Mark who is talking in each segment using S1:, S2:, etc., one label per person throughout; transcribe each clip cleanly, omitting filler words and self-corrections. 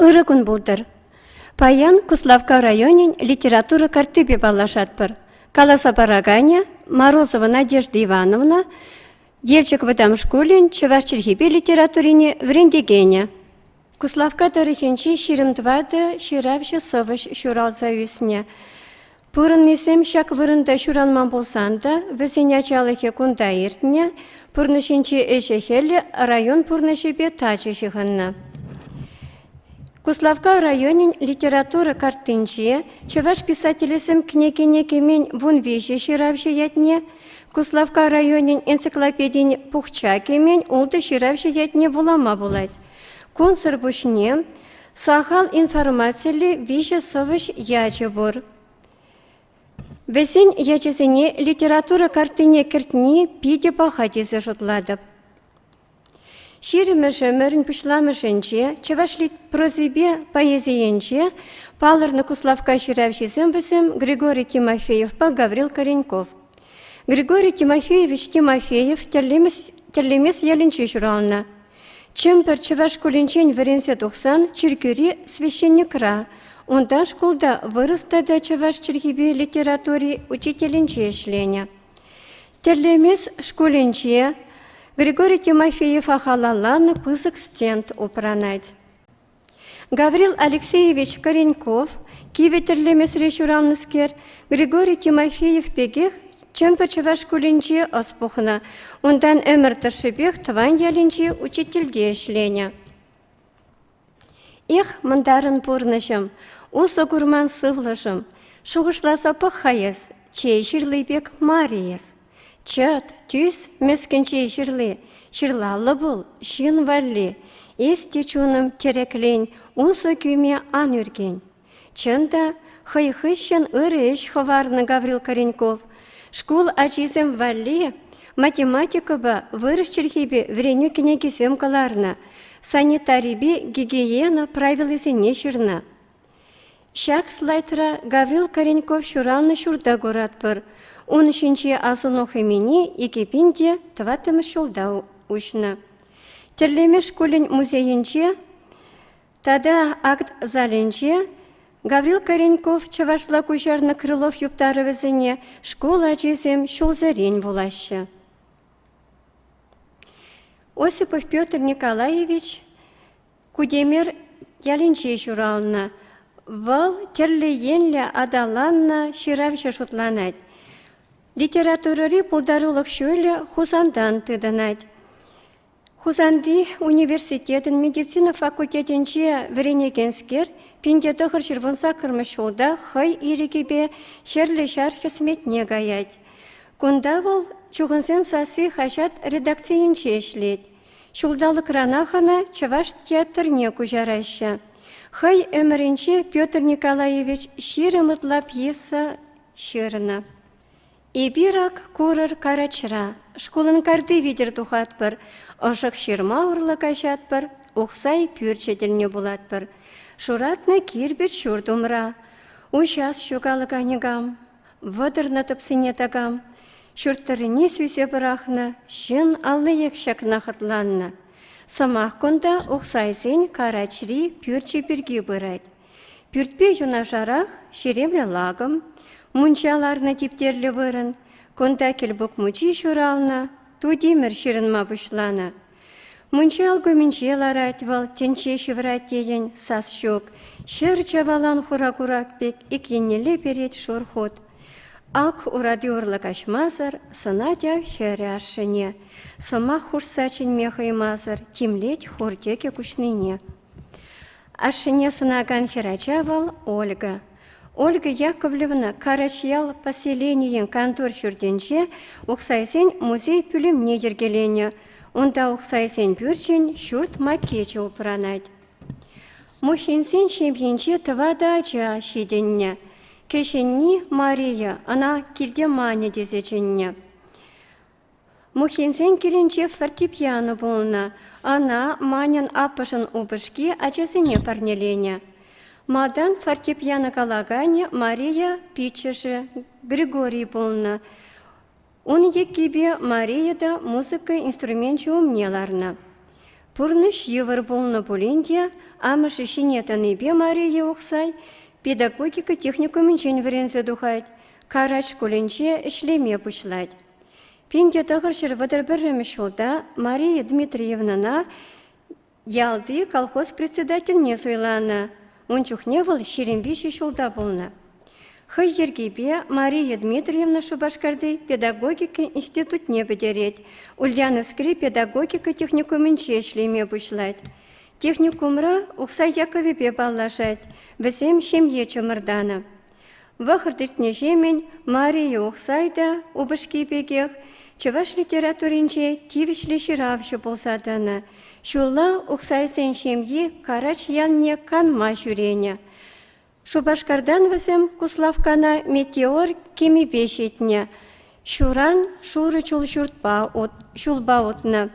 S1: Ырӑ кун пултӑр. Паян Куславкка районӗн литература карттипе паллашатпӑр. Каласа параканӗ Морозова Надежда Ивановна, Елчӗк вӑтам шкулӗн чӑваш чӗлхипе литературине вӗрентекенӗ. Куславкка тӑрӑхӗнчи 24 ҫыравҫӑ-сӑвӑҫ ҫуралса ӳснӗ. Пурӑннисем ҫак вырӑнта ҫуралман пулсан та вӗсен ачалӑхӗ кунта иртнӗ, пурнӑҫӗнчи ӗҫӗ-хӗлӗ район пурнӑҫӗпе тачӑ ҫыхӑннӑ. Куславкка районӗн литература карттинче чӑваш писателӗсем кӗнекене кӗмен 13 ҫыравҫӑ ятне, Куславкка районӗн энциклопедин пухча кӗмен ултӑ ҫыравҫӑ ятне вулама пулать. Кунсӑр пуҫне сахал информациллӗ виҫӗ сӑвӑҫ ячӗ пур. Вӗсен ячӗсене литература карттине кӗртни питӗ паха тесе шутлатӑп. Ҫирӗммӗш ӗмӗрӗн пуҫламӑшӗнче чӑваш прозипе поэзийӗнче палӑрнӑ Куславкка ҫыравҫисем вӗсем Григорий Тимофеевпа Гаврил Кореньков. Григорий Тимофеевич Тимофеев Тӗрлемес ялӗнче ҫуралнӑ. Чӗмпӗр чӑваш шкулӗнчен вӗренсе тухсан чиркӳри священникра, унтан шкулта вырӑс тата чӑваш чӗлхипе литератури учителӗнче ӗҫленӗ. Тӗрлемес шкулӗнче Григорий Тимофеева халалланӑ пысӑк стенд упранать. Гаврил Алексеевич Кореньков, Кивӗ Тӗрлемесре ҫуралнӑскер, Григорий Тимофеев пекех Чӗмпӗр чӑваш шкулӗнче ӑс пухнӑ, унтан ӗмӗр тӑршшӗпех тӑван ялӗнчи учительте ӗҫленӗ. Эх, мӑнтарӑн пурнӑҫӑм, усӑ курман сывлӑшӑм, шухӑшласа пӑх-ха эс, чей ҫырли пек мар-и эс? Чӑт, тӳс, мӗскӗн чей ҫырли, ҫырлаллӑ пул, ҫын валли. Эс те, чунӑм, тӗреклен, усӑ кӳме ан ӳркен. Чӑн та, хӑй хыҫҫӑн ырӑ ӗҫ хӑварнӑ Гаврил Кореньков. Шкул ачисем валли математикӑпа вырӑс чӗлхипе вӗренӳ кӗнекисем кӑларнӑ, санитарипе гигиена правилисене ҫырнӑ. Ҫак слайдра Гаврил Кореньков ҫуралнӑ ҫурта куратпӑр. Ун ҫинчи асӑну хӑмине 2004 ҫулта уҫнӑ. Тӗрлемес шкулӗн музейӗнче тата акт залӗнче Гаврил Кореньков чӑвашла куҫарнӑ Крылов юптарӑвӗсене шкул ачисем ҫулсерен вулаҫҫӗ. Осипов Петр Николаевич Кутемер ялӗнче ҫуралнӑ. Вӑл тӗрлӗ енлӗ аталаннӑ ҫыравҫӑ шутланать. Литературӑри пултарулӑх ҫулӗ Хусантан тытӑнать. Хусанти университетӑн медицина факультетӗнче вӗренекенскер 1918 ҫулта хӑй ирӗкӗпе Хӗрлӗ Ҫар хӗсметне каять. Кунта вӑл Чухӑнсен сасси хаҫат редакцийӗнче ӗҫлет. Ҫулталӑкранах ӑна Чӑваш театрне куҫараҫҫӗ. Хӑй ӗмӗрӗнче Петр Николаевич 20 ытла пьеса ҫырнӑ. Эпир ак курӑр Карачра, шкулӑн карти витӗр тухатпӑр, ӑшӑх ҫырма урлӑ каҫатпӑр, Ухсай пӳрчӗ тӗлне пулатпӑр. Шуратнӑ кирпӗч ҫурт умра. Уҫас ҫук алӑка никам. Вӑтӑрнӑ тӑпсине такам. Ҫурт тӑррине сӳсе пӑрахнӑ, ҫын аллиех ҫакна хӑтланнӑ. Сӑмах кунта Ухсайсен Карачри пӳрчӗ пирки пырать. Пӳртпе юнашарах ҫеремлӗ лакӑм, мунча ларнӑ типтерлӗ вырӑн. Кунта Кӗлпук мучи ҫуралнӑ, Тутимӗр ҫырӑнма пуҫланӑ. Мунча алкумӗнче ларать вӑл, тӗнче ҫывӑрать тейӗн, сас ҫук. Ҫӗр чавалан хура курак пек ик еннелле перет шур хут. Ак урати урлӑ каҫмасӑр сӑнать ав хӗрӗ ашшӗне. Сӑмах хушса чӗнме хӑймасӑр тимлет хур тӗкӗ куҫнине. Ашшӗне сӑнакан хӗрача вӑл Ольга. Ольга Яковлевна Карачьял поселенийӗн кантур ҫуртӗнче Ухсайсен музей пӳлӗмне йӗркеленӗ. Унта Ухсайсен пӳрчӗн ҫурт макечӗ упранать. Мухинсен ҫемйинче тӑватӑ ача ҫитӗннӗ. Кӗҫӗнни, Мария, ӑна килте Маня тесе чӗннӗ. Мухинсен килӗнче фортепиано пулнӑ. Ӑна Маньӑн аппӑшӗн упӑшки ачасене парнеленӗ. Малтан фортепиано калаканӗ Мария пиччӗшӗ Григорий пулнӑ. Ун еккипе Мария та музыка инструменчӗ умне ларнӑ. Пурнӑҫ йывӑр пулнӑ пулин те амӑшӗ ҫине тӑнипе Мария Ухсай педагогика техникумӗнчен вӗренсе тухать, Карач шкулӗнче ӗҫлеме пуҫлать. 1931 ҫулта Мария Дмитриевнӑна ялти колхоз председательне суйланӑ. Ун чухне вӑл 23 ҫулта пулнӑ. Хӑй йӗркипе Мария Дмитриевна Шупашкарти педагогика институтне пӗтерет, Ульяновскри педагогика техникумӗнче ӗҫлеме пуҫлать. Техникумра Ухсай Яковӗпе паллашать, вӗсем ҫемье чӑмӑртанӑ. Вӑхӑт иртнӗҫемӗн Мария Ухсай та, упӑшки пекех, чӑваш литературинче тивӗҫлӗ ҫыравҫӑ пулса тӑнӑ. Ҫулла Ухсайсен ҫемйи Карач ялне канма ҫӳренӗ. Шупашкартан вӗсем Куславккана Метеор кимӗпе ҫитнӗ. Ҫуран шурӑ чул ҫуртпа ҫулпа утнӑ.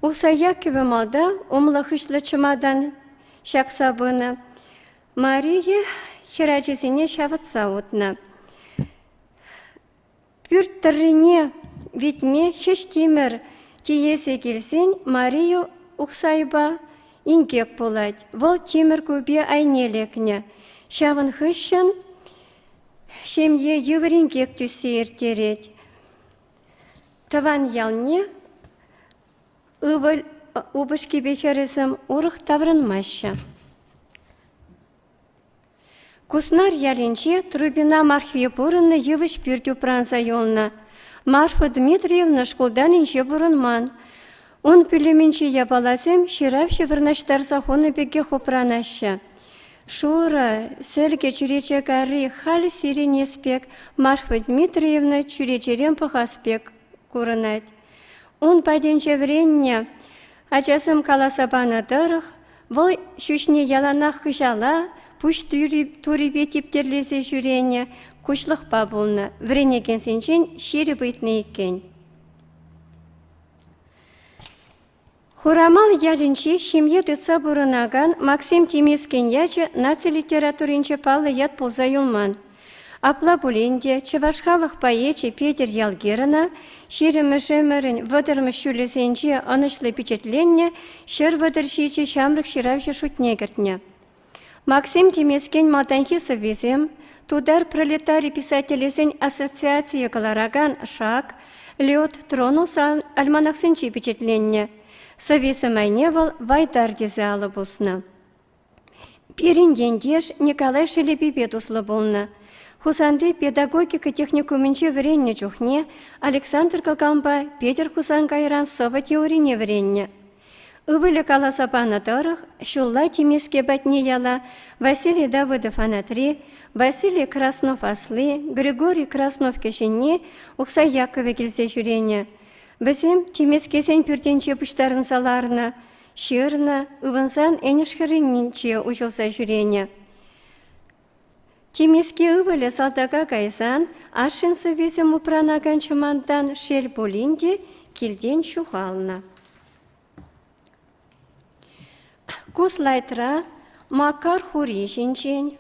S1: Ухсай Яккӑвӗ малта умлӑ-хыҫлӑ чӑматан ҫакса пынӑ. Мария хӗрачисене ҫавӑтса утнӑ. Пӳрт тӑррине витме хӗҫ тимӗр тиесе килсен Мария Ухсайпа инкек пулать. Вӑл тимӗр купи айне лекнӗ. Ҫавӑн хыҫҫӑн ҫемье йывӑр инкек тӳссе ирттерет. Тӑван ялне ывӑл упӑшкипе хӗрӗсем урӑх таврӑнмаҫҫӗ. Куснар ялӗнче Трубина Мархви пурӑннӑ йывӑҫ пӳрт упранса юлнӑ. Марфа Дмитриевна шкултан инҫе пурӑнман. Ун пӳлӗмӗнчи япаласем ҫыравҫӑ вырнаҫтарса хунӑ пекех упранаҫҫӗ. Шурӑ, сӗлкӗ чӳрече карри халь сирӗнес пек Марфа Дмитриевна чӳречерен пӑхас пек курӑнать. Ун патӗнче вӗреннӗ ачасем каласа панӑ тӑрӑх, вӑл ҫӳҫне яланах хыҫала, пуҫ турипе типтерлесе ҫӳренӗ, куҫлӑхпа пулнӑ, вӗренекенсенчен ҫирӗп ыйтнӑ иккен. Хурамал ялӗнче ҫемье тытса пурӑнакан Максим Тимескин ячӗ наци литературинче паллӑ ят пулса юлман. Апла пулин те чӑваш халӑх поэчӗ Петӗр Ялгирӑна ҫирӗммӗш ӗмӗрӗн вӑтӑрмӗш ҫулӗсенче ӑнӑҫлӑ пичетленнӗ 137 ҫамрӑк ҫыравҫӑ шутне кӗртнӗ. Максим Тимескен малтанхи сӑввисем тутар пролетари писателӗсен ассоциацийӗ кӑларакан «Шаг», «Лед тронулся» альманахсенче пичетленнӗ. Сӑввисем айне вӑл «Вайтар» тесе алӑ пуснӑ. Пирӗн ентеш Николай Шелепипе туслӑ пулнӑ. Хусанти педагогика техникумӗнче вӗреннӗ чухне Александр Кӑлканпа Петӗр Хусанкайран сӑвӑ теорине вӗреннӗ. Ывӑлӗ каласа панӑ тӑрӑх, ҫулла Тимеске патне яла Василий Давыдов-Анатри, Василий Краснов-Асли, Григорий Краснов-Кӗҫӗнни, Ухсай Яковӗ килсе ҫӳренӗ. Вӗсем Тимескесен пӳртӗнче пуҫтарӑнса ларнӑ, ҫырнӑ, ывӑнсан Энӗш хӗрринче уҫӑлса ҫӳренӗ. Тимеске ывӑлӗ салтака кайсан ашшӗн сӑввисем упранакан чӑмантан шел пулин те килтен ҫухалнӑ. Ку слайдра Макар Хури ҫинчен,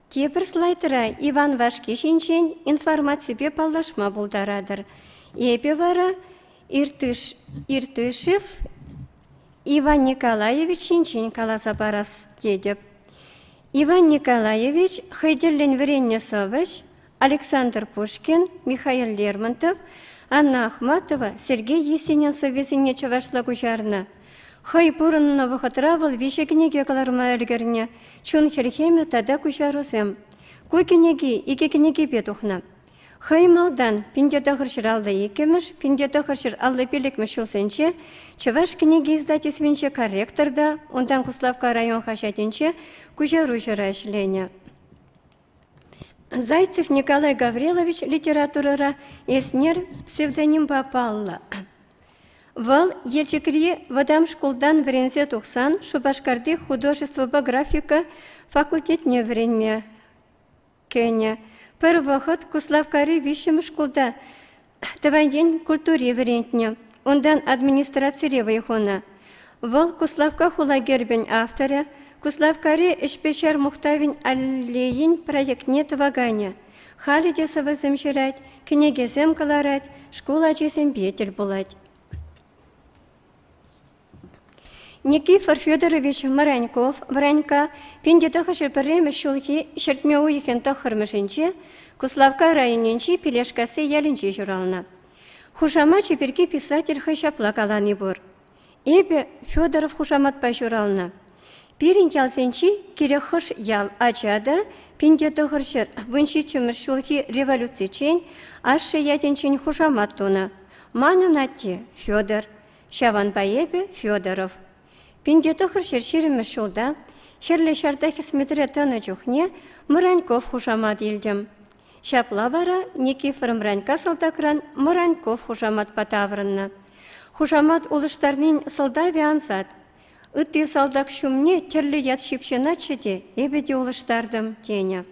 S1: Тепӗр слайдра Иван Вашки ҫинчен информаципе паллашма пултаратӑр. Эпӗ вара Иртыш, Иртышев Иван Николаевич ҫинчен каласа парас тетӗп. Иван Николаевич хӑй тӗллӗн вӗреннӗ сӑвӑҫ, Александр Пушкин, Михаил Лермонтов, Анна Ахматова, Сергей Есенин сӑввисене чӑвашла куҫарнӑ. Хӑй пурӑннӑ вӑхӑтра вӑл виҫӗ кӗнеке кӑларма ӗлкӗрнӗ, Чун хӗлхемӗ тата куҫарусем. Ку кӗнеки икӗ кӗнекепе тухнӑ. Хӑй малтан 1952-мӗш, 1955-мӗш ҫулсенче Чӑваш кӗнеке издательствинче корректорта, унтан Куславкка район хаҫатӗнче куҫаруҫӑра ӗҫленӗ. Зайцев Николай Гаврилович литературӑра Эснер псевдонимпа паллӑ. Вӑл Елчӗкри вӑтам шкултан вӗренсе тухсан Шупашкарти художествӑпа графика факультетне вӗренме кӗнӗ. Пӗр вӑхӑт Куславккари виҫҫӗмӗш шкулта тӑван ен культури вӗрентнӗ, унтан администрацире вӑй хунӑ. Вӑл Куславкка хула гербӗн авторӗ, Куславккари ӗҫпе ҫар мухтавӗн аллейин проектне тӑваканӗ. Халӗ те сӑвӑсем ҫырать, кӗнекесем кӑларать, шкул ачисемпе тӗл пулать. Никифор Федорович Мраньков Вранька 1901 ҫулхи ҫӗртме уйӑхӗн тӑххӑрмӗшӗнче Куславкка районӗнчи Пилешкасси ялӗнче ҫуралнӑ. Хушамачӗ пирки писатель хӑй ҫапла калани пур. Эпӗ Федоров хушаматпа ҫуралнӑ. Пирӗн ялсенчи кирек хӑш ял ача та 1917 ҫулхи революциччен ашшӗ ятӗнчен хушамат тунӑ. Манӑн атте Федор, ҫавӑнпа эпӗ Федоров. 1920 ҫулта Хӗрлӗ Ҫарта хӗсметре тӑнӑ чухне Мраньков хушамат илтӗм. Ҫапла вара Никифор Мранька салтакран Мраньков хушаматпа таврӑннӑ. Хушамат улӑштарнин сӑлтавӗ ансат. Ытти салтак ҫумне тӗрлӗ ят ҫыпҫӑнатчӗ те эпӗ те улӑштартӑм, тенӗ.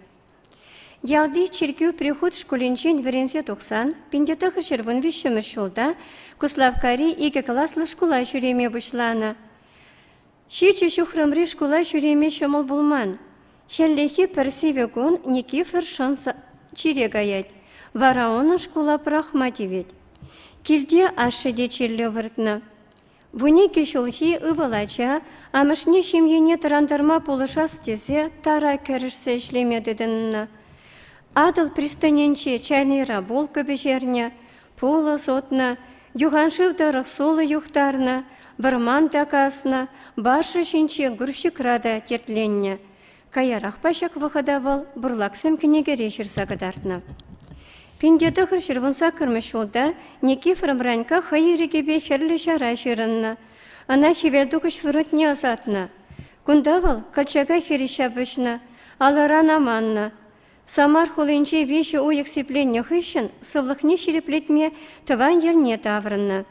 S1: Ялти чиркӳ прихут шкулӗнчен вӗренсе тухсан 1913 ҫулта Куславккари икӗ класлӑ шкула ҫӳреме пуҫланӑ. Ҫичӗ ҫухрӑмри шкула ҫӳреме ҫӑмӑл пулман. Хӗллехи пӗр сивӗ кун Никифор шӑнса чире каять, вара унӑн шкула пӑрахма тивет. Килте ашшӗ те чирлӗ выртнӑ. 12 ҫулхи ывӑл ача амӑшне ҫемьене тӑрантарма пулӑшас тесе тара кӗрӗшсе ӗҫлеме тытӑннӑ. Атӑл пристанӗнче чайнӑйра булка пӗҫернӗ, пулӑ сутнӑ, юханшыв тӑрӑх сулӑ юхтарнӑ, вӑрман та каснӑ, баржа ҫинче грузчикра та тертленнӗ. Каярахпа ҫак вӑхӑта вӑл бурлаксем кӗнекере ҫырса кӑтартнӑ. 1918 ҫулта Никифор Мранька хӑй ирӗкӗпе Хӗрлӗ Ҫара ҫырӑннӑ. Ӑна Хӗвелтухӑҫ фронтне ӑсатнӑ. Кунта вӑл Колчака хирӗҫ ҫапӑҫнӑ, алӑран аманнӑ. Самар хулинче виҫӗ уйӑх сипленнӗ хыҫҫӑн сывлӑхне ҫирӗплетме тӑван ялне таврӑннӑ.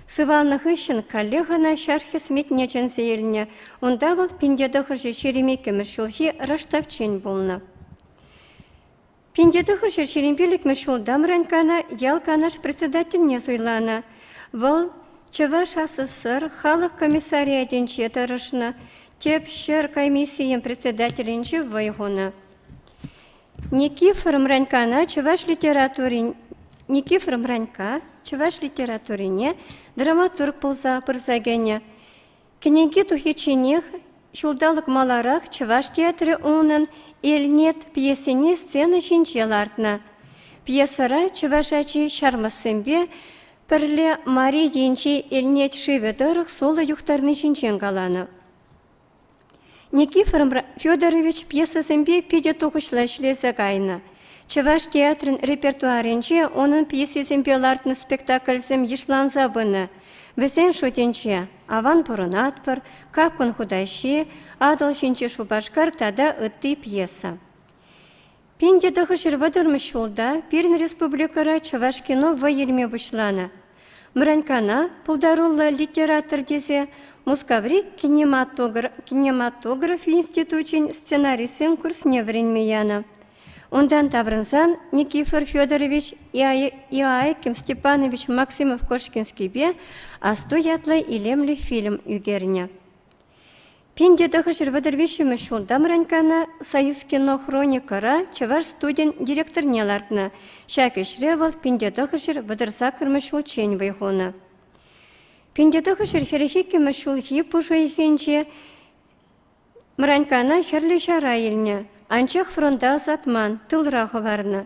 S1: Сывалнӑ хыҫҫӑн каллех ӑна ҫар хӗсметне чӗнсе илнӗ. Унта вӑл 1922 ҫулхи раштавччен пулнӑ. 1925 ҫулта Мранькана ял канаш председательне суйланӑ. Вӑл Чӑваш АССР халӑх комиссариатӗнче тӑрӑшнӑ, тӗп ҫӗр комиссийӗн председателӗнче вӑй хунӑ. Никифор Мранькана чӑваш литературин Никифор Мранька чӑваш литературине драматург пулса пырса кӗнӗ. Кӗнеке тухичченех ҫулталӑк маларах чӑваш театрӗ унӑн Элнет пьесине сцена ҫинче лартнӑ. Пьесӑра чӑваш ачи ҫармӑссемпе пӗрле Мари енчи Элнет шывӗ тӑрӑх сулӑ юхтарни ҫинчен каланӑ. Никифор Федорович пьесӑсемпе питӗ тухӑҫлӑ ӗҫлесе кайнӑ. Чӑваш театрӗн репертуарӗнче унӑн пьесисемпе лартнӑ спектакльсем йышланса пынӑ. Вӗсен шутӗнче «Аван пурӑнатпӑр», «Капкӑн хутаҫҫи», «Атӑл ҫинчи Шупашкар» тата ытти пьеса. 1930 ҫулта пирӗн республикӑра Чӑвашкино вӑй илме пуҫланӑ. Мранькана пултаруллӑ литератор тесе Мускаври кинематографи институчӗн сценаристсен курсне вӗренме янӑ. Унтан таврӑнсан Никифор Федорович Иоаким Степанович Максимов-Кошкинскийпе «Асту» ятлӑ илемлӗ фильм ӳкернӗ. 1933 ҫулта Мранькана Союзкинохроникӑра чӑваш студин директорне лартнӑ. Ҫак ӗҫре вӑл 1938 ҫулччен вӑй хунӑ. 1942 ҫулхи пуш уйӑхӗнче Мранькана Хӗрлӗ Ҫара илнӗ, анчах фронта ӑсатман, тылра хӑварнӑ.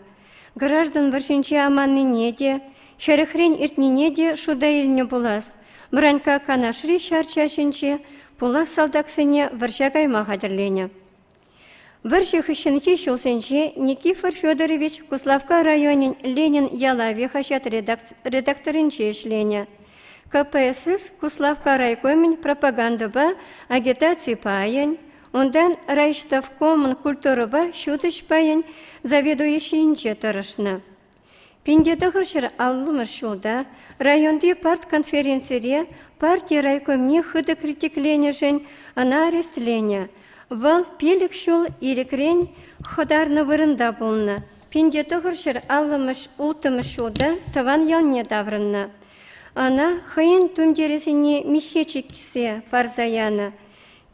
S1: Граждан вӑрҫинче аманнине те, хӗрӗхрен иртнине те шута илнӗ пулас. Мранька Канашри ҫар чаҫӗнче пулас салтаксене вӑрҫа кайма хатӗрленӗ. Вӑрҫӑ хыҫҫӑнхи ҫулсенче Никифор Федорович Куславкка районӗн Ленин ялавӗ хаҫат редакторӗнче ӗҫленӗ. КПСС Куславкка райкомӗн пропагандӑпа агитаци пайӗн, унтан райӗҫтӑвкомӑн культурӑпа ҫутӗҫ пайӗн заведующийӗнче тӑрӑшнӑ. 1950 ҫулта районти партконференцире парти райкомне хытӑ критикленӗшӗн ӑна арестленӗ. Вӑл пилӗк ҫул ирӗкрен хӑтарнӑ вырӑнта пулнӑ. 1956 ҫулта тӑван ялне таврӑннӑ. Ӑна хӑйӗн тумтирӗсене миххе чиксе парса янӑ.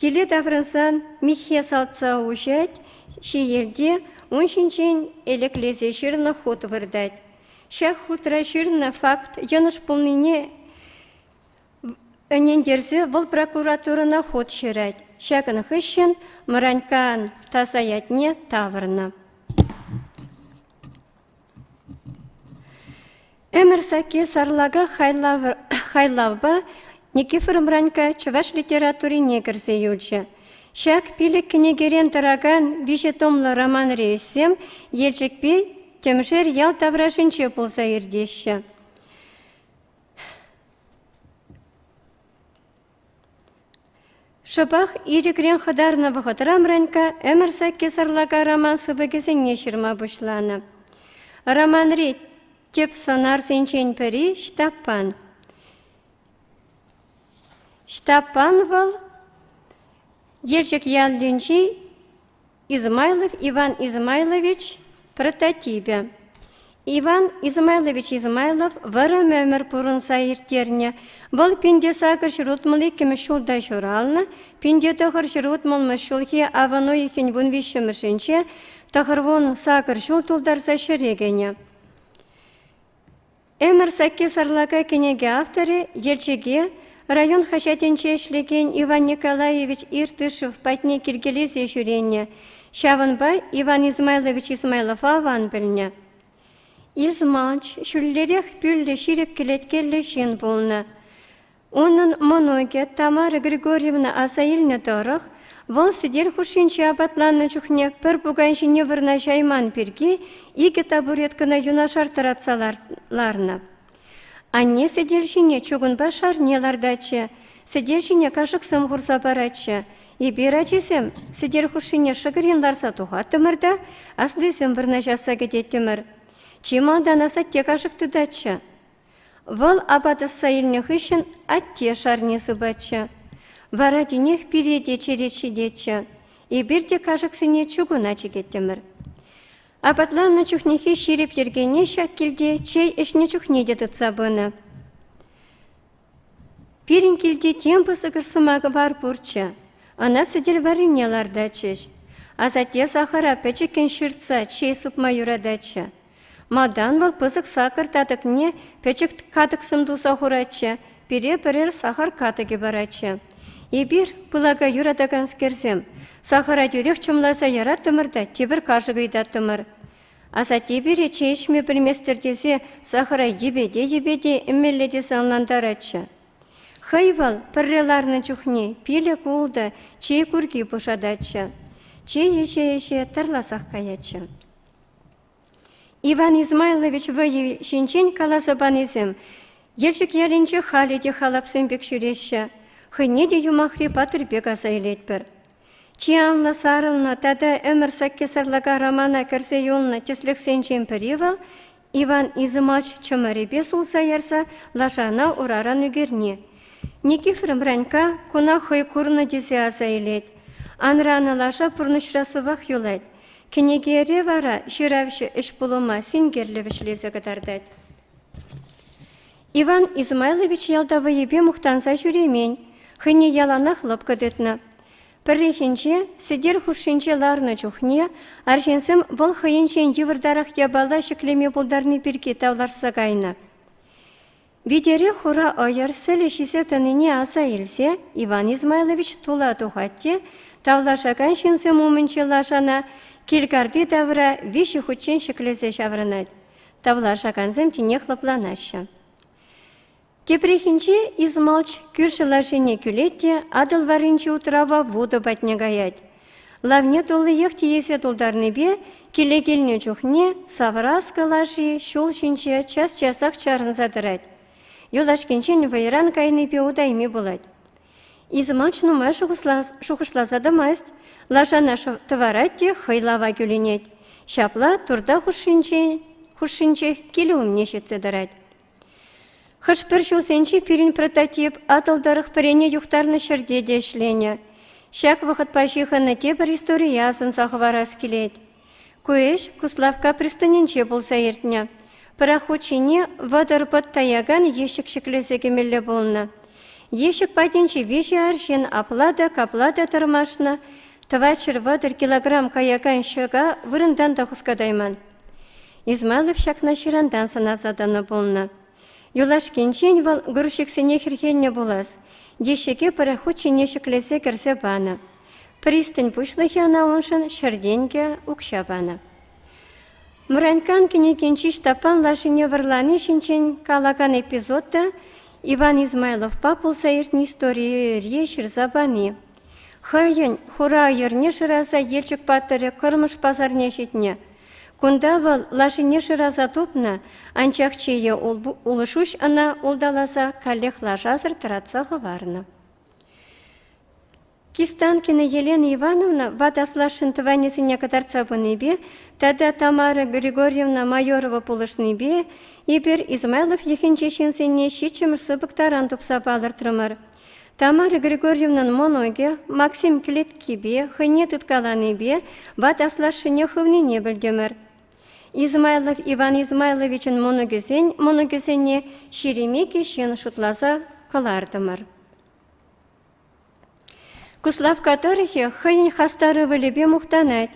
S1: Киле таврӑнсан миххе салтса уҫать, ҫиелте ун ҫинчен элеклесе ҫырнӑ хут выртать. Ҫак хутра ҫырнӑ факт йӑнӑш пулнине. Ӗнентерсе вӑл прокуратурӑна хут ҫырать. Ҫакӑн хыҫҫӑн Мраньккан таса ятне тавӑрнӑ. Ӗмӗр сакки сарлака хайлавпа Никифор Мранькка чӑваш литературине кӗрсе юлчӗ. Ҫак пилӗк кӗнекерен тӑракан виҫӗ томлӑ романри ӗҫсем Елчӗкпе Тӗмшер ял таврашӗнче пулса иртеҫҫӗ. Шӑпах ирӗкрен хӑтарнӑ вӑхӑтра Мранькка ӗмӗр сакки сарлака роман сыпӑкӗсене ҫырма пуҫланӑ. Романри тӗп сӑнарсенчен пӗри Ҫтаппан. Ҫтаппан вӑл Елчӗк ялӗнчи Измайлов Иван Измайлович прототипӗ. Иван Измайлович Измайлов вӑрӑм ӗмӗр пурӑнса ирттернӗ. Вӑл 1862 ҫулта ҫуралнӑ, 1960 ҫулхи авӑн уйӑхӗн вунвиҫҫӗмӗшӗнче 98 ҫул тултарса ҫӗре кӗнӗ. Ӗмӗр сакки сарлака кӗнеке авторӗ Елчӗке район хаҫатӗнче ӗҫлекен Иван Николаевич Иртышев патне килкелесе ҫӳренӗ. Ҫавӑнпа Иван Измайлович Измайлова аван пӗлнӗ. Измалч ҫӳллӗрех пӳллӗ ҫирӗп кӗлеткеллӗ ҫын пулнӑ. Унӑн мӑнукӗ Тамара Григорьевна аса илнӗ тӑрӑх, вӑл сӗтел хушшинче апатланнӑ чухне пӗр пукан ҫине вырнаҫайман пирки икӗ табуреткӑна юнашар тӑратса ларнӑ. Анне сӗтел ҫине чукунпа шарне лартатчӗ, сӗтел ҫине кашӑксем хурса паратчӗ. Эпир, ачисем, сӗтел хушшине шӑкӑрин ларса тухаттӑмӑр та аслисем вырнаҫасса кӗтеттӗмӗр. Чи малтан асатте кашӑк тытатчӗ. Вӑл апат ӑсса илнӗ хыҫҫӑн атте шарне сыпатчӗ. Вара тинех пире те черет ҫитетчӗ. Эпир те кашӑксене чукуна чикеттӗмӗр. Апатланнӑ чухнехи ҫирӗп йӗркене ҫак килте чей ӗҫнӗ чухне те тытса пынӑ. Пирӗн килте тем пысӑкӑш сӑмавар пурччӗ. Ӑна сӗтел варрине лартатчӗҫ. Асатте сахӑра пӗчӗккӗн ҫыртса чей сыпма юрататчӗ. Малтан вӑл пысӑк сакӑр татӑкне пӗчӗк катӑксем туса хуратчӗ, пире пӗрер сахӑр катӑкӗ паратчӗ. Эпир, пылака юратаканскерсем, сахӑра тӳрех чӑмласа яраттӑмӑр та тепӗр кашӑк ыйтаттӑмӑр. Асатте пире чей ӗҫме пӗлместӗр тесе сахӑра йӗпете-йӗпете ӗммелле тесе ӑнлантаратчӗ. Хӑй вӑл пӗрре ларнӑ чухне пилӗк-ултӑ чей курки пушататчӗ. Чей ӗҫе-ӗҫе тӑрласах каятчӗ. Иван Измайлович вӑйӗ ҫинчен каласа панисем Елчӗк ялӗнче халӗ те халапсем пек ҫӳреҫҫӗ, хӑйне те юмахри паттӑр пек аса илетпӗр. Чи анлӑ сарӑлнӑ тата ӗмӗр сакки сарлака романа кӗрсе юлнӑ тӗслӗхсенчен пӗри вӑл Иван Измалч чӑмӑрӗпе сулса ярса лашана ураран ӳкерни. Никифор Мранька куна хӑй курнӑ тесе аса илет. Анранӑ лаша пурнӑҫра сывах юлать. Кӗнекере вара ҫыравҫӑ ӗҫ-пулӑма синкерлӗ вӗҫлесе кӑтартать. Иван Измайлович ялта вӑйӗпе мухтанса ҫӳремен, хӑйне яланах лӑпкӑ тытнӑ. Пӗррехинче сӗтел хушшинче ларнӑ чухне арҫынсем вӑл хӑйӗнчен йывӑртарах япала ҫӗклеме пултарни пирки тавлашса кайнӑ. Витере хура ӑйӑр сӗлӗ ҫисе тӑнине аса илсе Иван Измайлович тула тухать те тавлашакан ҫынсем умӗнче лашана кил карти тавра виҫӗ хутчен ҫӗклесе ҫаврӑнать. Тавлашакансем тинех лӑпланаҫҫӗ. Тепрехинче Измалч кӳршӗ лашине кӳлет те Атӑл варринчи утрава вутӑ патне каять. Лавне туллиех тиесе тултарнипе киле килнӗ чухне Савраска лаши ҫул ҫинче час-часах чарӑнса тӑрать. Юлашкинчен вӑйран кайнипе утайми пулать. Измалч нумай шухӑшласа тӑмасть, лашана тӑварать те хӑй лава кӳлӗнет. Ҫапла турта хушшинчех килӗ умне ҫитсе тӑрать. Хӑш-пӗр ҫулсенче пирӗн прототип Атӑл тӑрӑх пӗрене юхтарнӑ ҫӗрте те ӗҫленӗ. Ҫак вӑхӑтпа ҫыхӑннӑ тепӗр историе асӑнса хӑварас килет. Ку ӗҫ Куславкка пристанӗнче пулса иртнӗ. Пӑрахут ҫине 30 пӑт таякан ещӗк ҫӗклесе кӗмелле пулнӑ. Ещӗк патӗнче виҫӗ арҫын апла та капла та тӑрмашнӑ, 430 килограмм каякан ҫӑка вырӑнтан та хускатайман. Измайлов ҫакна ҫырантан сӑнаса тӑнӑ пулнӑ. Юлашкинчен вӑл грузчиксене хӗрхеннӗ пулас. Ещӗке пӑрахут ҫине ҫӗклесе кӗрсе панӑ. Пристань пуҫлӑхӗ ӑна уншӑн ҫӗртенкӗ укҫа панӑ. Мранькан кӗнекинчи Ҫтаппан лашине вӑрлани ҫинчен калакан эпизод та Иван Измайловпа пулса иртнӗ историре ҫырса пани. Хӑйӗн хура йӗрне шыраса Елчӗк паттӑрӗ Кӑрмӑш пасарне ҫитнӗ. Кунта вӑл лашине шыраса тупнӑ, анчах чее улшуҫ ӑна улталаса каллех лашасӑр тӑратса хӑварнӑ. Кистанкина Елена Ивановна ват аслашшӗн тӑванӗсене кӑтартса пынипе тата Тамара Григорьевна Майорова пулӑшнипе эпир Измайлов йӑхӗнчи ҫынсене ҫиччӗмӗш сыпӑк таран тупса палӑртрӑмӑр. Тамара Григорьевнӑн мӑнукӗ Максим кӗлеткипе хӑйне тыткаланипе ват аслашшӗне хывнине пӗлтӗмӗр. Измайлов Иван Измайловичӑн мӑнукӗсен мӑнукӗсене 22 ҫын шутласа кӑлартӑмӑр. Куславкка тӑрӑхӗ хӑйӗн хастар ывӑлӗпе мухтанать.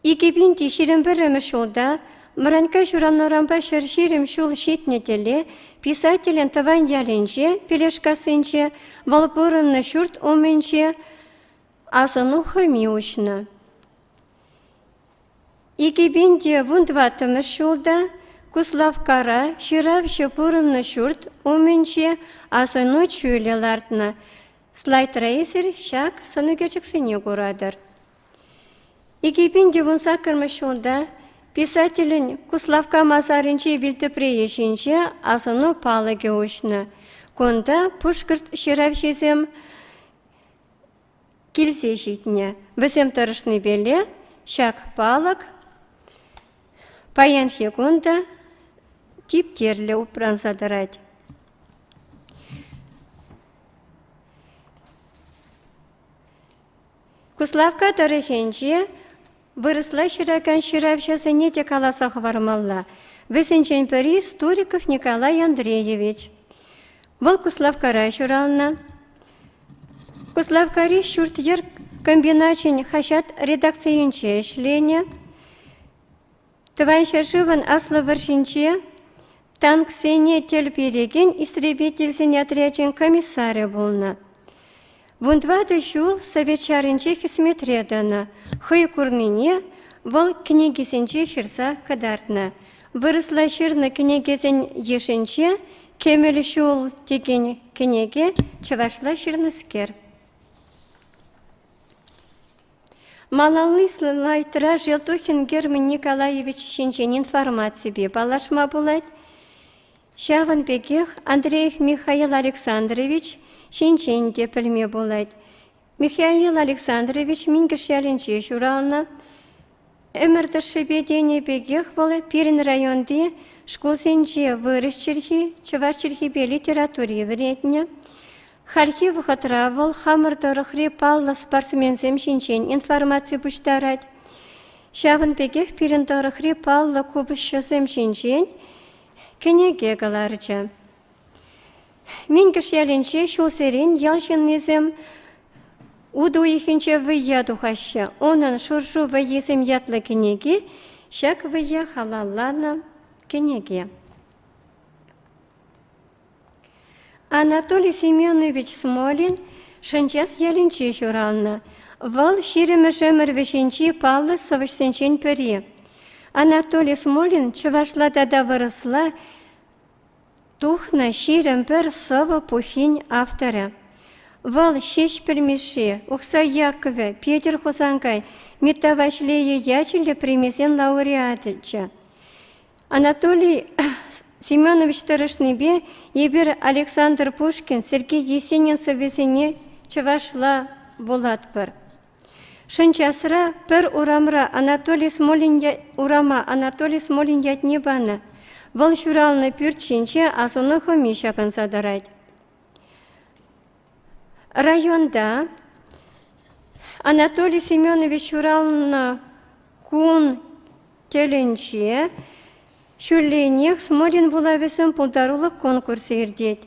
S1: 2021 ҫулта Мранькка ҫуралнӑранпа 120 ҫул ҫитнӗ тӗле писателӗн тӑван ялӗнче, Пелешкассинче, вӑл пурӑннӑ ҫурт умӗнче асӑну хӑми уҫнӑ. 2014 ҫулта Куславккара ҫыравҫӑ пурӑннӑ ҫурт умӗнче асӑну чулӗ лартнӑ. Слайдра эсир ҫак сӑнӳкерчӗксене куратӑр. 2018 ҫулта писателӗн Куславкка масарӗнчи вилтӑприйӗ ҫинче асӑну палӑкӗ уҫнӑ. Кунта пушкӑрт ҫыравҫисем килсе ҫитнӗ. Вӗсем тӑрӑшнипеле ҫак палӑк паянхи кун та типтерлӗ упранса тӑрать. Куславкка тӑрӑхӗнче вырӑсла ҫыракан ҫыравҫӑсене те каласа хӑвармалла. Вӗсенчен пӗри Стуриков Николай Андреевич. Вӑл Куславккара ҫуралнӑ. Куславккари ҫурт-йӗр комбиначӗн хаҫат редакцийӗнче ӗҫленӗ. Тӑван ҫӗршывӑн Аслӑ вӑрҫинче танксене тӗл перекен истребительсен отрячӗн комиссарӗ пулнӑ. Вунтӑватӑ ҫул Совет ҫарӗнче хӗсметре тӑнӑ. Хӑй курнине вӑл кӗнекисенче ҫырса кӑтартнӑ. Вырӑсла ҫырнӑ кӗнекесен йышӗнче «Кӗмӗл ҫул» текен кӗнеке чӑвашла ҫырнӑскер. Малалли слайдра Желтухин Герман Николаевич ҫинчен информаципе паллашма пулать. Ҫавӑн пекех Андреев Михаил Александрович ҫинчен те пӗлме пулать. Михаил Александрович Минкӗш ялӗнче ҫуралнӑ. Ӗмӗр тӑршшӗпе тенӗ пекех вӑл пирӗн районти шкулсенче вырӑс чӗлхи, чӑваш чӗлхипе литератури вӗрентнӗ. Хальхи вӑхӑтра вӑл хамӑр тӑрӑхри паллӑ спортсменсем ҫинчен информаци пуҫтарать. Ҫавӑн пекех пирӗн тӑрӑхри паллӑ купӑсҫӑсем ҫинчен кӗнеке кӑларчӗ. Минкӗш ялӗнче ҫулсерен ял ҫыннисем утӑ уйӑхӗнче вӑййа тухаҫҫӗ. Унӑн Шуршу вӑййисем ятлӑ кӗнеки ҫак вӑййа халалланӑ кӗнеке. Анатолий Семенович Смолин Шӑнчас ялӗнче ҫуралнӑ. Вӑл ҫирӗмӗш ӗмӗр вӗҫӗнчи паллӑ сӑвӑҫсенчен пӗри. Анатолий Смолин чӑвашла тата вырӑсла Тухнӑ 21 сӑвӑ пуххин авторӗ. Вӑл Ҫеҫпӗл Мишши, Ухсай Яккӑвӗ, Петӗр Хусанкай, Митта Ваҫлейӗ ячӗллӗ премисен лауреачӗ. Анатолий Семенович тӑрӑшнипе эпир Александр Пушкин, Сергей Есенин сӑввисене чӑвашла вулатпӑр. Шӑнчасра пӗр урамра Анатолий Смолин урама Анатолий Смолин ятне панӑ. Вӑл ҫуралнӑ пӳрт ҫинче асӑну хӑми ҫакӑнса тӑрать. Районта Анатолий Семенович ҫуралнӑ кун тӗлӗнче ҫулленех Смолин вулавӗсем пултарулӑх конкурсӗ иртет.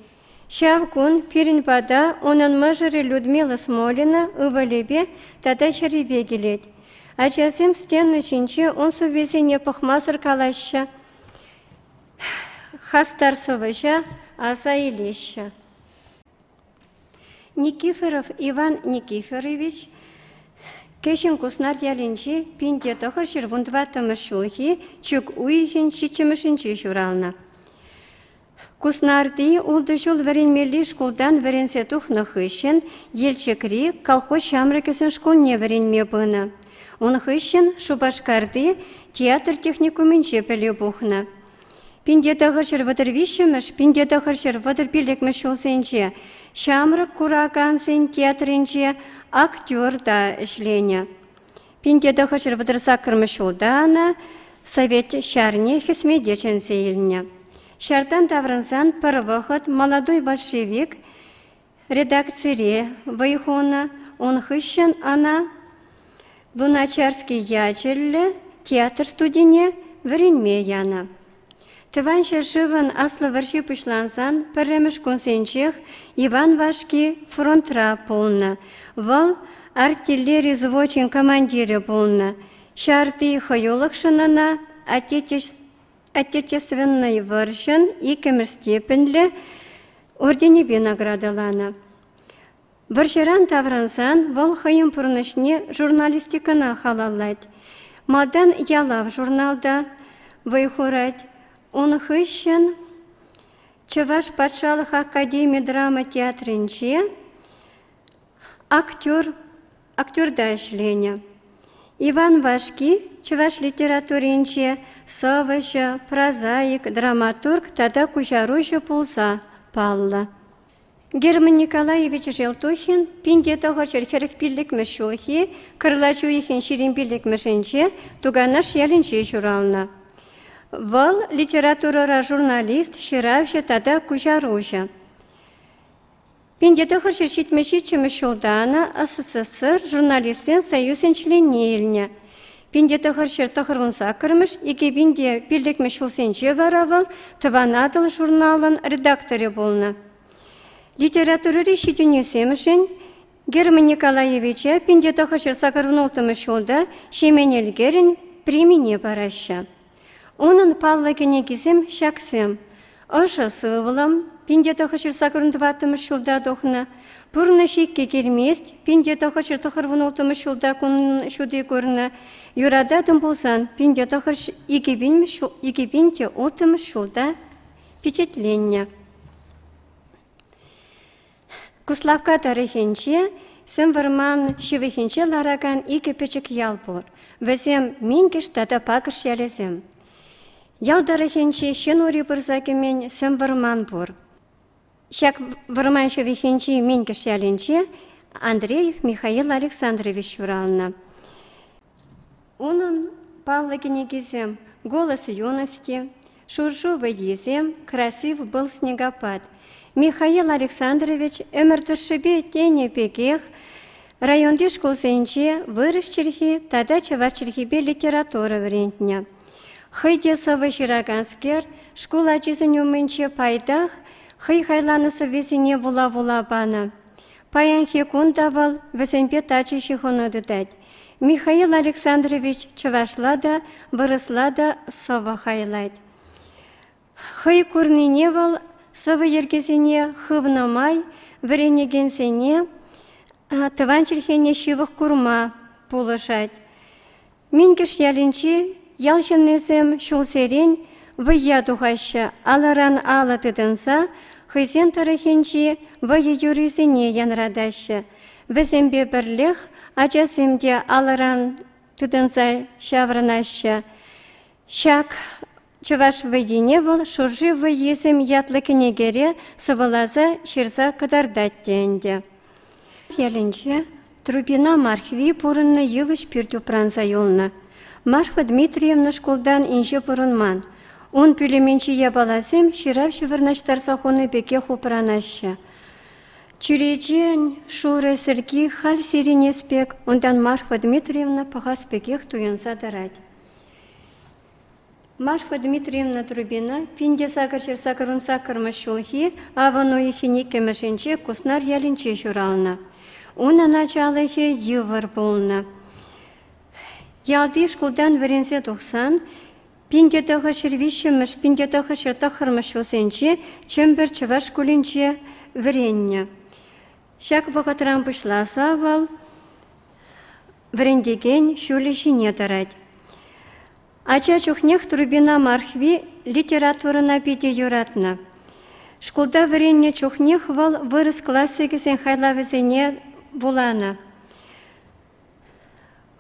S1: Ҫав кун пирӗн пата унӑн мӑшӑрӗ Людмила Смолина ывӑлӗпе тата хӗрӗпе килет. Ачасем стена ҫинче ун сӑввисене пӑхмасӑр калаҫҫӗ, хастар сӑвӑҫа аса илеҫҫӗ. Никифоров Иван Никифорович Кӗҫӗн Куснар ялӗнче 1914 ҫулхи чӳк уйӑхӗн ҫиччӗмӗшӗнче ҫуралнӑ. Куснарти ултӑ ҫул вӗренмелли шкултан вӗренсе тухнӑ хыҫҫӑн Елчӗкри колхоз ҫамрӑкӗсен шкулне вӗренме пынӑ. Ун хыҫҫӑн Шупашкарти театр техникумӗнче пӗлӳ пухнӑ. 1933-мӗш, 1935-мӗш ҫулсенче ҫамрӑк куракансен театрӗнче актер та ӗҫленӗ. 1938 ҫулта ӑна Совет ҫарне хӗсмете чӗнсе илнӗ. Ҫартан таврӑнсан пӗр вӑхӑт «Молодой большевик» редакцире вӑй хунӑ, ун хыҫҫӑн ӑна Луначарский ячӗллӗ театр студине вӗренме янӑ. Тӑван ҫӗршывӑн Аслӑ вӑрҫи пуҫлансан пӗрремӗш кунсенчех Иван Вашки фронтра пулнӑ. Вӑл артиллери взвочӗн командирӗ пулнӑ. Ҫарти хӑюлӑхшӑн ӑна Отечественнӑй вӑрҫӑн иккӗмӗш степеньлӗ орденӗпе наградӑланӑ. Вӑрҫӑран таврӑнсан вӑл хӑйӗн пурнӑҫне журналистикӑна халаллать. Малтан «Ялав» журналта вӑй хурать. Ун хыҫҫӑн Чӑваш патшалӑх академи драма театрӗнче актер, актерта ӗҫленӗ. Иван Вашки чӑваш литературинче сӑвӑҫӑ, прозаик, драматург тата куҫаруҫӑ пулса паллӑ. Герман Николаевич Желтухин 1945 ҫулхи кӑрлач уйӑхӗн 25-мӗшӗнче Туканаш ялӗнче ҫуралнӑ. Вӑл литературӑра журналист, ҫыравҫӑ тата куҫаруҫӑ. 1977 ҫулта ӑна СССР Журналистсен союзӗн членне илнӗ. 1998-мӗш, 2005 ҫулсенче вара вӑл Тӑван Атӑл журналӑн редакторӗ пулнӑ. Литературӑри ҫитӗнӳсемшӗн Герман Николаевича 1986 ҫулта Ҫемен Элкерӗн премине параҫҫӗ. Унӑн паллӑ кӗнекисем ҫаксем: Ӑшӑ сывлӑм, 1984 ҫулта тухнӑ, Пурнӑҫ иккӗ килмест, 1996 ҫулта кун ҫути курнӑ, Юрататӑн пулсан, 2006 ҫулта пичетленнӗ. Куславкка тӑрӑхӗнче сӗм вӑрман ҫывӑхӗнче ларакан икӗ пӗчӗк ял пур. Вӗсем Минкӗш тата Пакӑш ялӗсем. Ял тӑрӑхӗнче ҫын ури пырса кӗмен сӗм вӑрман пур. Ҫак вӑрман ҫывӑхӗнчи Минкӗш ялӗнче Андреев Михаил Александрович ҫуралнӑ. Унӑн паллӑ кӗнекисем «Голос юности», «Шуршу вӑййисем», «Красив был снегопад». Михаил Александрович ӗмӗр тӑршшӗпе тенӗ пекех районти шкулсенче вырӑс чӗлхи тата чӑваш чӗлхипе литература вӗрентнӗ. Хӑй те сӑвӑ ҫыраканскер шкул ачисен умӗнче пайтах хӑй хайланӑ сӑввисене вула-вула панӑ. Паянхи кун та вӑл вӗсемпе тачӑ ҫыхӑну тытать. Михаил Александрович чӑвашла та, вырӑсла та сӑвӑ хайлать. Хӑй курнине вӑл сӑвӑ йӗркисене хывнӑ май вӗренекенсене тӑван чӗлхене ҫывӑх курма пулӑшать. Минкӗш ялӗнчи ял ҫыннисем ҫулсерен вӑййа тухаҫҫӗ, алӑран алӑ тытӑнса хӑйсен тӑрӑхӗнчи вӑйӑ юррисене янратаҫҫӗ. Вӗсемпе пӗрлех ачасем те алӑран тытӑнса ҫаврӑнаҫҫӗ. Ҫак чӑваш вӑййине вӑл Шурши вӑййисем ятлӑ кӗнекере сӑвӑласа ҫырса кӑтартать те ӗнтӗ. Ялӗнче Трубина Мархви пурӑннӑ йывӑҫ пӳрт упранса юлнӑ. Марфа Дмитриевна шкултан инҫе пурӑнман. Ун пӳлӗмӗнчи япаласем ҫыравҫӑ вырнаҫтарса хунӑ пекех упранаҫҫӗ. Чӳречен шурӑ сӗлки халь сирӗнес пек, унтан Марфа Дмитриевна пӑхас пекех туйӑнса тӑрать. Марфа Дмитриевна Трубина 1888 ҫулхи авӑн уйӑхӗн иккӗмӗшӗнче Куснар ялӗнче ҫуралнӑ. Унӑн ачалӑхӗ йывӑр пулнӑ. Ялти шкултан вӗренсе тухсан 1903-мӗш, 1909 ҫулсенче Чӗмпӗр чӑваш шкулӗнче вӗреннӗ. Ҫак вӑхӑтран пуҫласа вӑл вӗрентекен ҫулӗ ҫине тӑрать. Ача чухнех Трубина Мархви литературӑна питӗ юратнӑ. Шкулта вӗреннӗ чухнех вӑл вырӑс классикӗсен хайлавӗсене вуланӑ.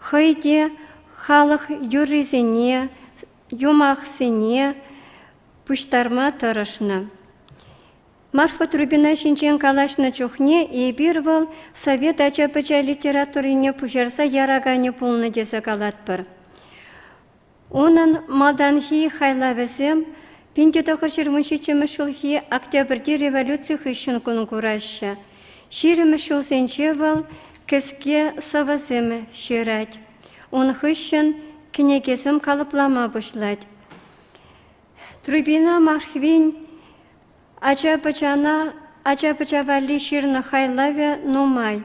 S1: Хӑй те халӑх юррисене, юмахсене пуҫтарма тӑрӑшнӑ. Марфа Трубина ҫинчен калаҫнӑ чухне эпир вӑл совет ача-пӑча литературине пуҫарса яраканӗ пулнӑ тесе калатпӑр. Унӑн малтанхи хайлавӗсем 1917 ҫулхи Октябрьти революци хыҫҫӑн кун кураҫҫӗ. Ҫирӗммӗш ҫулсенче вӑл кӗске сӑвӑсем ҫырать. Ун хыҫҫӑн кӗнекесем калӑплама пуҫлать. Трубина Мархвин ача-пӑчана ача-пӑча валли ҫырнӑ хайлавӗ нумай.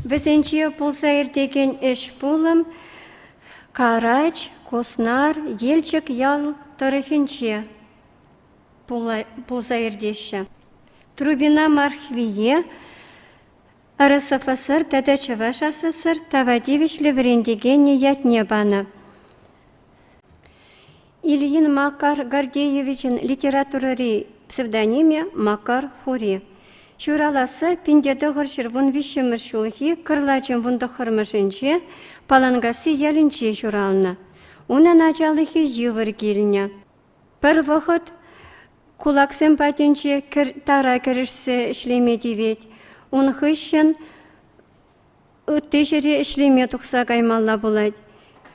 S1: Вӗсенче пулса иртекен ӗҫ-пулӑм Карач, Куснар, Елчӗк ял тӑрӑхӗнче пулса иртеҫҫӗ. Трубина Мархвие РСФСР тата Чӑваш АССР тава тивӗҫлӗ вӗрентекенӗ ятне панӑ. Ильин Макар Гордеевичӑн литературӑри псевдонимӗ Макар Хури. Ҫураласса 1913 ҫулхи кӑрлачӑн вунтӑххӑрмӗшӗнче Паланкасси ялӗнче ҫуралнӑ. Унӑн ачалӑхӗ йывӑр килнӗ. Пӗр вӑхӑт кулаксем патӗнче тара кӗрӗшсе ӗҫлеме тивет. Ун хыҫҫӑн ытти ҫӗре ӗҫлеме тухса каймалла пулать.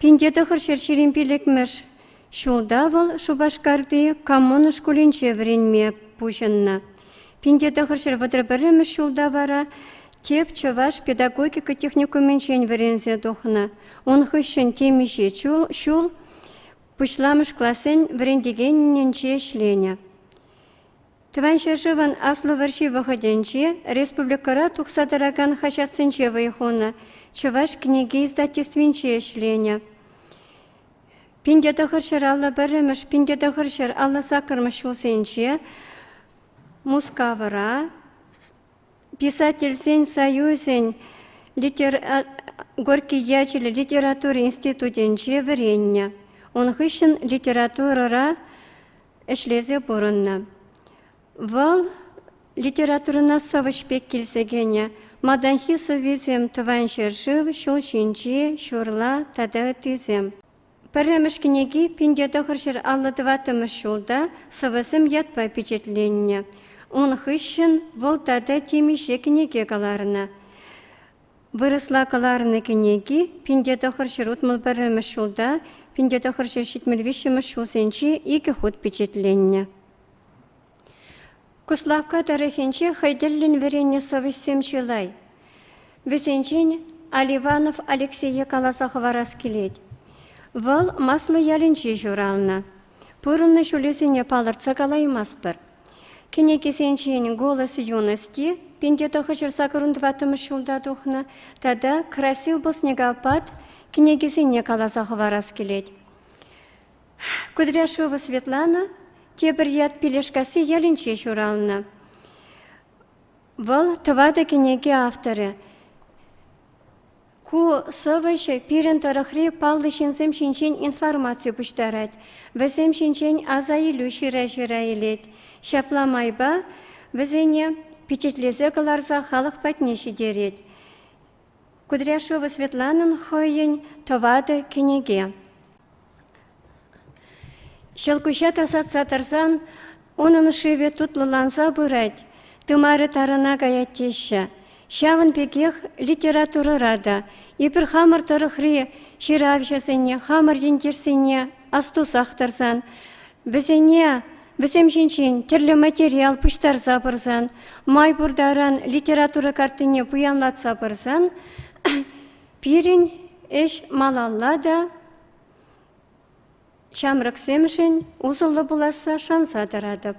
S1: 1925 ҫулта вӑл Шупашкарти коммуна шкулӗнче вӗренме пуҫӑннӑ. 1931 ҫулта вара тӗп чӑваш педагогика техникумӗнчен вӗренсе тухнӑ. Ун хыҫҫӑн темиҫе ҫул пуҫламӑш классен вӗрентекенӗнче ӗҫленӗ. Тӑван ҫӗршывӑн Аслӑ вӑрҫи вӑхӑтӗнче республикӑра тухса тӑракан хаҫатсенче вӑй хунӑ, Чӑваш кӗнеке издательствинче ӗҫленӗ. 1951-мӗш, 1958-мӗш ҫулсенче Мускавра Писательсен союзӗн Горький ячӗллӗ литература институтӗнче вӗреннӗ. Ун хыҫҫӑн литературӑра ӗҫлесе пурӑннӑ. Вӑл литературӑна сӑвӑҫ пек килсе кӗнӗ. Малтанхи сӑввисем Тӑван ҫӗршыв, Ҫул ҫинчи, Ҫурла тата ыттисем. Пӗрремӗш кӗнеки 1954 ҫулта Сӑвӑсем ятпа пичетленнӗ. Ун хыҫҫӑн вӑл тата темиҫе кӗнеке кӑларнӑ. Вырӑсла кӑларнӑ кӗнеки 1961 ҫулта 1973 ҫулсенче икӗ хут пичетленнӗ. Куславкка тӑрӑхӗнче хӑй тӗллӗн вӗреннӗ сӑвӑҫсем чылай. Вӗсенчен Аливанов Алексее каласа хӑварас килет. Вӑл Маслӑ ялӗнче ҫуралнӑ. Пурӑннӑ ҫулӗсене палӑртса калаймастпӑр. Кӗнекесенчен «Голос юности» 1984 ҫулта тухнӑ тата «Красив был снегопад» кӗнекесене каласа хӑварас килет. Кудряшова Светлана тепӗр ят Пилешкасси ялӗнче ҫуралнӑ. Вӑл тӑватӑ кӗнеке авторӗ. Ку сӑвӑҫӑ пирӗн тӑрӑхри паллӑ ҫынсем ҫинчен информаци пуҫтарать, вӗсем ҫинчен аса илӳ ҫыра-ҫыра илет. Ҫапла майпа вӗсене пичетлесе кӑларса халӑх патне ҫитерет. Кудряшова Светланӑн хӑйӗн тӑватӑ кӗнеке. Ҫӑлкуҫа тасатса тӑрсан унӑн шывӗ тутлӑланса пырать, тымарӗ тарӑна каять теҫҫӗ. Ҫавӑн пекех литературӑра та эпир хамӑр тӑрӑхри ҫыравҫӑсене, хамӑр ентешсене астусах тӑрсан, вӗсене вӗсем ҫинчен тӗрлӗ материал пуҫтарса пырсан, май пур таран литература карттине пуянлатса пырсан пирӗн ӗҫ малалла та ҫамрӑксемшӗн усӑллӑ пуласса шанса тӑратӑп.